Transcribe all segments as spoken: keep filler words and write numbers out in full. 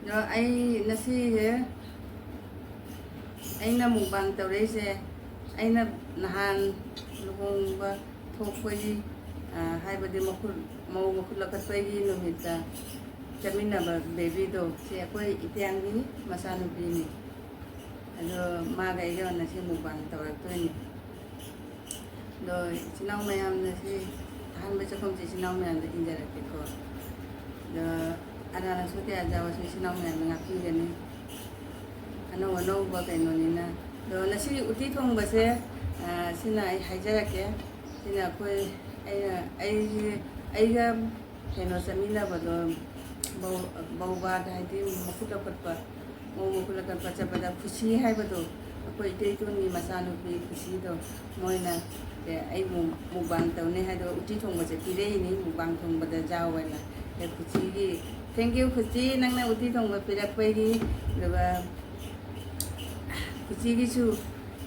ꯑꯗꯣ ꯑꯩ ꯉꯁꯤꯁꯦ, ꯑꯩꯅ mukbang ꯇꯧꯔꯛꯏꯁꯦ, ꯑꯩꯅ ꯅꯍꯥꯟ ꯂꯨꯍꯣꯡꯕ ꯊꯣꯛꯄꯒꯤ, ꯑ, ꯍꯥꯏꯕꯗꯤ ꯃꯈꯨꯠ, ꯃꯧ ꯃꯈꯨꯠ ꯂꯧꯈꯠꯄꯒꯤ ꯅꯨꯃꯤꯠꯇ ꯆꯠꯃꯤꯟꯅꯕ babyꯗꯣ, ꯁꯤ ꯑꯩꯈꯣꯏ ꯏꯇꯦꯡꯒꯤ ꯃꯆꯥꯅꯨꯄꯤꯅꯤ꯫ ꯑꯗꯣ ꯃꯥꯒ ꯑꯩꯒ ꯉꯁꯤ mukbang ꯇꯧꯔꯛꯇꯣꯏꯅꯤ꯫ ꯑꯗꯣ ꯏꯆꯤꯟ ꯏꯅꯥꯎ ꯃꯌꯥꯝꯅ ꯁꯤ ꯑꯍꯥꯟꯕ ꯆꯥꯛꯈꯨꯝꯁꯦ ꯏꯆꯤꯟ ꯏꯅꯥꯎ ꯃꯌꯥꯝꯗ ꯏꯟꯖꯔꯛꯀꯦꯀꯣ꯫ ꯑꯗꯣ ꯑꯅꯥꯅꯁꯨ ꯀꯌꯥ ꯆꯥꯕꯁꯨ ꯏꯆꯤꯟ ꯏꯅꯥꯎ ꯃꯌꯥꯝꯅ ꯉꯥꯛꯄꯤꯒꯅꯤ꯫ ꯑꯅꯧ ꯑꯅꯧꯕ ꯀꯩꯅꯣꯅꯤꯅ꯫ ꯑꯗꯣ ꯉꯁꯤꯒꯤ ꯎꯇꯤ ꯊꯣꯡꯕꯁꯦ, ꯑ, ꯁꯤꯅ ꯑꯩ ꯍꯥꯏꯖꯔꯛꯀꯦ꯫ ꯁꯤꯅ ꯑꯩꯈꯣꯏ, ꯑꯩꯅ, ꯑꯩꯁꯦ, ꯑꯩꯒ ꯀꯩꯅꯣ ꯆꯠꯃꯤꯟꯅꯕꯗꯣ, ꯕꯧ-, ꯕꯧꯕꯥꯗ ꯍꯥꯏꯗꯤ ꯃꯈꯨꯠ ꯂꯧꯈꯠꯄ, ꯃꯧ ꯃꯈꯨꯠ ꯂꯧꯈꯠꯄ ꯆꯠꯄꯗ ꯈꯨꯁꯤ ꯍꯥꯏꯕꯗꯣ, ꯑꯩꯈꯣꯏ ꯏꯇꯩ ꯏꯇꯣꯟꯒꯤ ꯃꯆꯥꯅꯨꯄꯤ ꯈꯨꯁꯤꯗꯣ, ꯃꯣꯏꯅ, ꯑꯦ, ꯑꯩꯕꯨ mukbang ꯇꯧꯅꯤ ꯍꯥꯏꯗꯣ ꯎꯇꯤ ꯊꯣꯡꯕꯁꯦ ꯄꯤꯔꯛꯏꯅꯤ, mukbang ꯊꯣꯡꯕꯗ ꯌꯥꯎꯋꯦꯅ꯫ ꯑꯦ, ꯈꯨꯁꯤꯒꯤ, thank you ꯈꯨꯁꯤ, ꯅꯪꯅ ꯎꯇꯤ ꯊꯣꯡꯕ ꯄꯤꯔꯛꯄꯒꯤ꯫ ꯑꯗꯨꯒ ꯈꯨꯁꯤꯒꯤꯁꯨ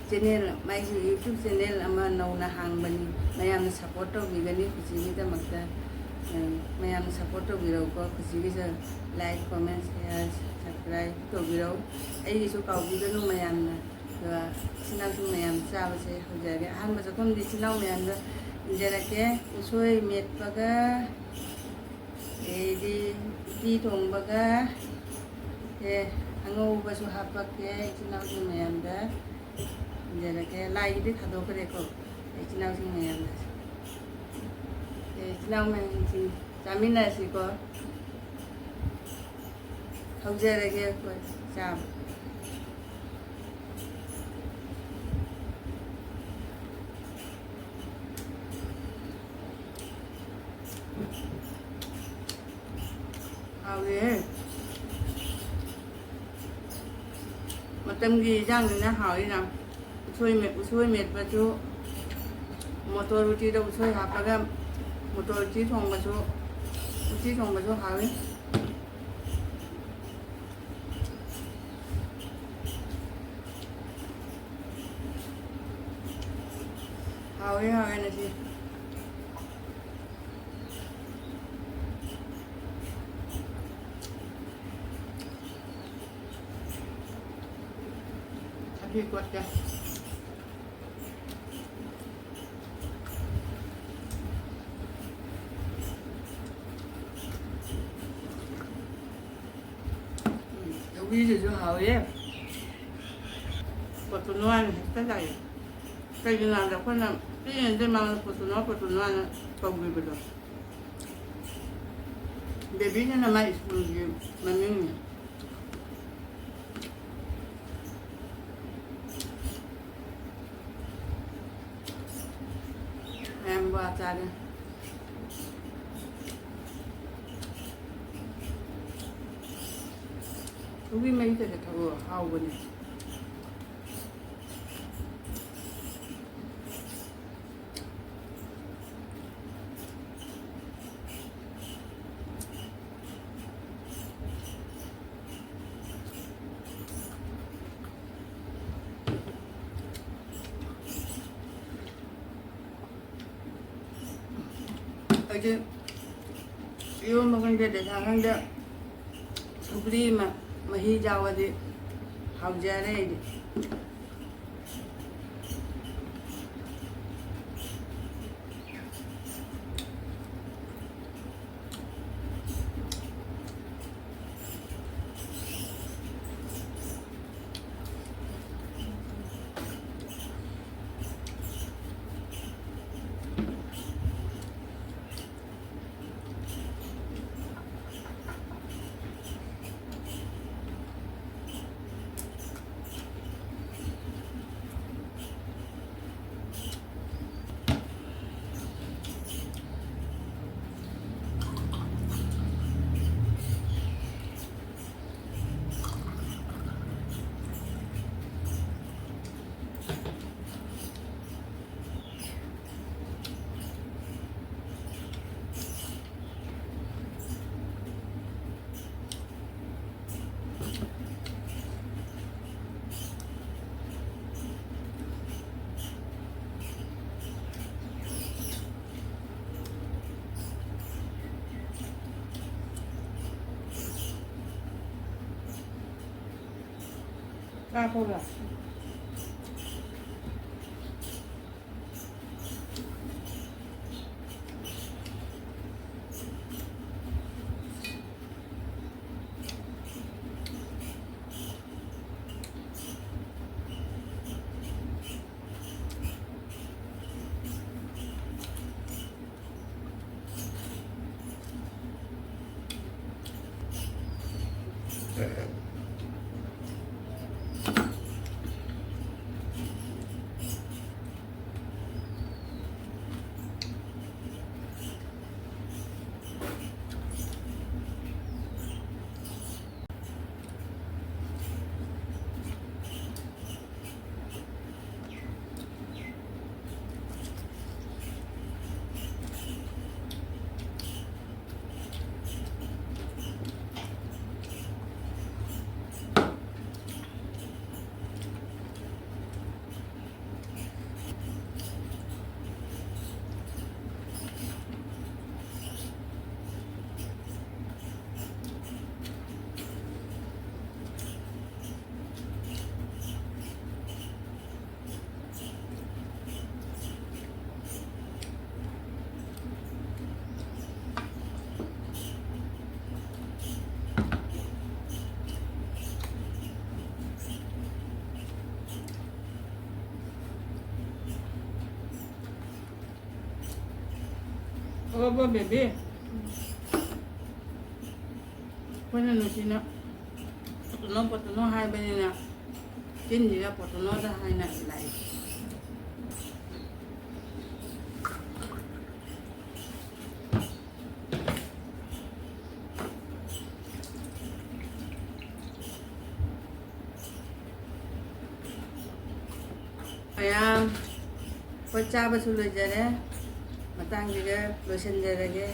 channel, ꯃꯥꯏꯁꯨ YouTube channel ꯑꯃ ꯅꯧꯅ ꯍꯥꯡꯕꯅꯤ꯫ ꯃꯌꯥꯝꯅ support ꯇꯧꯕꯤꯒꯅꯤ ꯈꯨꯁꯤꯒꯤꯗꯃꯛꯇ꯫ ꯑ, ꯃꯌꯥꯝꯅ support ꯇꯧꯕꯤꯔꯛꯎꯀꯣ꯫ ꯈꯨꯁꯤꯒꯤꯁꯨ like, comment, share, subscribe ꯇꯧꯕꯤꯔꯛꯎ꯫ ꯑꯩꯒꯤꯁꯨ ꯀꯥꯎꯕꯤꯒꯅꯨ ꯃꯌꯥꯝꯅ꯫ ꯑꯗꯨꯒ ꯏꯆꯤꯟ ꯏꯅꯥꯎꯁꯤꯡ ꯃꯌꯥꯝ ꯆꯥꯕꯁꯦ ꯍꯧꯖꯔꯒꯦ꯫ ꯑꯍꯥꯟꯕ ꯆꯥꯛꯈꯨꯝꯗꯤ ꯏꯆꯤꯟ ꯏꯅꯥꯎ ꯃꯌꯥꯝꯗ ꯏꯟꯖꯔꯛꯀꯦ꯫ ꯎꯁꯣꯏ ꯃꯦꯠꯄꯒ ꯑꯗꯩꯗꯤ ꯎꯇꯤ ꯊꯣꯡꯕꯒ, ꯑꯦ, ꯑꯉꯧꯕꯁꯨ ꯍꯥꯞꯄꯛꯀꯦ ꯏꯆꯤꯟ ꯏꯅꯥꯎꯁꯤꯡ ꯃꯌꯥꯝꯗ꯫ ꯏꯟꯖꯔꯒꯦ꯫ ꯂꯥꯏꯒꯤꯗꯤ ꯊꯥꯗꯣꯛꯈ꯭ꯔꯦꯀꯣ ꯏꯆꯤꯟ ꯏꯅꯥꯎꯁꯤꯡ ꯃꯌꯥꯝꯗ꯫ ꯑꯦ, ꯏꯆꯤꯟ ꯏꯅꯥꯎ ꯃꯌꯥꯝꯁꯤꯡ ꯆꯥꯃꯤꯟꯅꯁꯤꯀꯣ꯫ ꯍꯧꯖꯔꯒꯦ ꯑꯩꯈꯣꯏ ꯆꯥꯕ꯫ ꯍꯥꯎꯔꯦꯍꯦ꯫ ꯃꯇꯝꯒꯤ ꯏꯟꯖꯥꯡꯅꯤꯅ ꯍꯥꯎꯋꯤ ꯌꯥꯝ꯫ ꯎꯁꯣꯏ ꯃꯦ-, ꯎꯁꯣꯏ ꯃꯦꯠꯄꯁꯨ, ꯃꯣꯇꯣꯔ ꯎꯇꯤꯗ ꯎꯁꯣꯏ ꯍꯥꯞꯄꯒ, ꯃꯣꯇꯣꯔ ꯎꯇꯤ ꯊꯣꯡꯕꯁꯨ, ꯎꯇꯤ ꯊꯣꯡꯕꯁꯨ ꯍꯥꯎꯋꯤ꯫ ꯍꯥꯎꯋꯦ, ꯍꯥꯎꯋꯦ ꯉꯁꯤ꯫ ꯁꯤ ꯀꯣꯠꯀꯦ꯫ ꯎꯝ, ꯁꯧꯒ꯭ꯔꯤꯁꯤꯁꯨ ꯍꯥꯎꯋꯦ꯫ ꯄꯣꯠꯇꯣ ꯅꯨꯡꯉꯥꯏꯅ ꯍꯦꯛꯇ ꯂꯥꯛꯑꯦ꯫ ꯀꯩꯒꯤꯅꯣ ꯍꯥꯏꯕꯗ ꯑꯩꯈꯣꯏꯅ ꯄꯤꯛꯏꯉꯩꯗ ꯃꯥꯅ ꯄꯣꯠꯇꯣ ꯅꯨꯡꯉꯥꯏ, ꯄꯣꯠꯇꯣ ꯅꯨꯡꯉꯥꯏꯅ ꯀꯧꯈꯤꯕꯗꯣ꯫ ꯕꯦꯕꯤꯁꯤꯅ ꯃꯥꯏ ꯁ꯭ꯀꯨꯜꯒꯤ ꯃꯃꯤꯡꯅꯤ꯫ ꯃꯌꯥꯝ ꯕꯣꯔꯥ ꯆꯥꯔꯦ꯫ ꯁꯧꯒ꯭ꯔꯤ ꯃꯍꯤꯒꯁꯦ ꯊꯛꯑꯣ, ꯍꯥꯎꯕꯅꯦ꯫ ꯑꯩꯗꯤ ꯏꯔꯣꯝꯕ ꯈꯪꯗꯦ, ꯗꯁꯥ ꯈꯪꯗꯦ, ꯁꯧꯒ꯭ꯔꯤ ꯑꯃ ꯃꯍꯤ ꯌꯥꯎꯔꯗꯤ ꯍꯥꯎꯖꯔꯦ ꯑꯩꯗꯤ꯫ ꯆꯥꯛ ꯊꯣꯡꯉꯦ꯫ ꯑꯣ, ꯕꯦꯕꯤ꯫ ꯑꯩꯈꯣꯏꯅ ꯅꯨꯡꯁꯤꯅ ꯄꯣꯠꯇꯨꯅꯣ, ꯄꯣꯠꯇꯨꯅꯣ ꯍꯥꯏꯕꯅꯤꯅ, ꯆꯤꯟꯁꯤꯒ ꯄꯣꯠꯇꯨꯅꯣꯗ ꯍꯥꯏꯅ ꯂꯥꯛꯏ꯫ ꯃꯌꯥꯝ, ꯑꯩꯈꯣꯏ ꯆꯥꯕꯁꯨ ꯂꯣꯏꯖꯔꯦ꯫ ꯃꯇꯥꯡꯁꯤꯒ ꯂꯣꯏꯁꯤꯟꯖꯔꯒꯦ꯫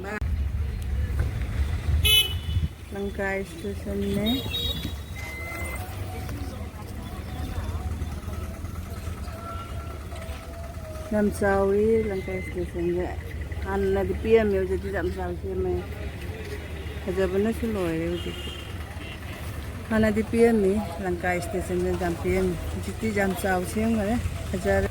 ꯕꯥꯏ꯫ ꯂꯪꯀꯥ ꯁ꯭ꯇꯦꯁꯟꯅꯦ꯫ ꯌꯥꯝ ꯆꯥꯎꯏ ꯂꯪꯀꯥ ꯁ꯭ꯇꯦꯁꯟꯁꯦ꯫ ꯍꯥꯟꯅꯗꯤ ꯄꯤꯛꯑꯝꯃꯦ, ꯍꯧꯖꯤꯛꯇꯤ ꯌꯥꯝ ꯆꯥꯎ ꯁꯦꯝꯃꯦ꯫ ꯐꯖꯕꯅꯁꯨ ꯂꯣꯏꯔꯦ ꯍꯧꯖꯤꯛꯇꯤ꯫ ꯍꯥꯟꯅꯗꯤ ꯄꯤꯛꯑꯝꯃꯤ, ꯂꯪꯀꯥ ꯁ꯭ꯇꯦꯁꯟꯁꯦ ꯌꯥꯝ ꯄꯤꯛꯑꯝꯃꯤ꯫ ꯍꯧꯖꯤꯛꯇꯤ ꯌꯥꯝ ꯆꯥꯎ ꯁꯦꯝꯈꯔꯦ, ꯐꯖꯔꯦ꯫